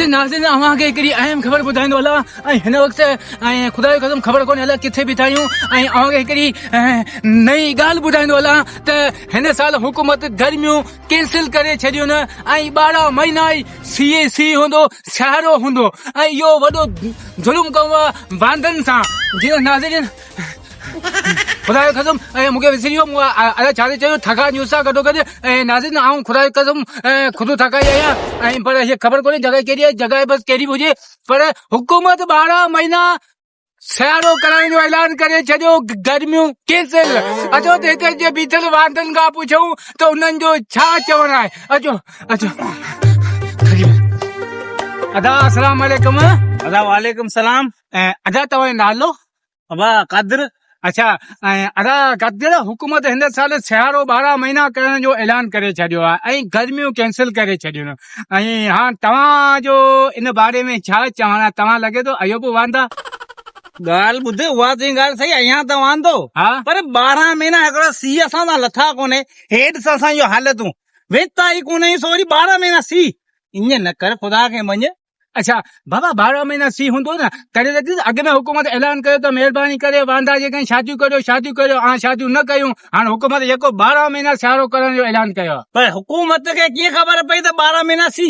جي ناظرين اوهان کي هڪڙي اهم خبر ٻڌائيندو هلان ۽ هن وقت ۽ خدا جو قسم خبر ڪونهي الائي ڪٿي بيٺا آهيون ۽ اوهان کي هڪڙي نئين ڳالهه ٻڌائيندو هلان ته هن سال حڪومت گرميون ڪينسل ڪري ڇڏيون ۽ 12 مهينا ئي سي ئي سي هوندو سيارو هوندو ۽ اهو وڏو ظلم ڪيو آهي واندن سان جي ناظرين خدا جو قسم ۽ مونکي وسري ويو مون ادا ڇا ٿي چيو ٿڪا نيوز سان گڏو گڏ ۽ ناظرين آئون خدا جو قسم خود ٿڪائي آهيان ۽ پر هي خبر ڪونهي جڳهه ڪهڙي آهي جڳهه بس ڪهڙي به هجي پر حڪومت 12 مهينا سيارو ڪرائڻ جو اعلان ڪري ڇڏيو گرميون ڪينسل اچو ته هتي جي بيٺل واندن کان پڇون ته انهن جو ڇا چوڻ آهي اچو اچو ادا السلام عليڪم ادا وعليڪم السلام ادا توهان جو نالو ابا قادر اڇا ۽ ادا قادر حڪومت هن سال سيارو 12 مهينا ڪرڻ جو اعلان ڪري ڇڏيو آهي ۽ گرميون ڪينسل ڪري ڇڏيون ۽ هاڻ توهان جو ان باري ۾ ڇا چوڻ آهي توهان لڳي ٿو اهو به واندا ڳالهه ٻڌ اها تنهنجي ڳالهه صحيح آهيان ته واندو ها پر 12 مهينا هڪڙا سي اسان تان لٿا ڪونهي هيٺ سان اسان جون حالتون ويتا ئي ڪونهي سو وري 12 مهينا سي ائين نه ڪر خدا کي مڃ اڇا بابا 12 مهينا سي هوندو نه تڏهن ته ڏس اڳ ۾ حڪومت اعلان ڪيو ته مهرباني ڪري واندا جيڪڏهن شاديون ڪريو شاديون ڪريو هاڻ شاديون نه ڪيون هاڻ حڪومت يڪو 12 مهينا سيارو ڪرڻ جو اعلان ڪيو آهي. پر حڪومت کي ڪيئن خبر پئي ته 12 مهينا سي.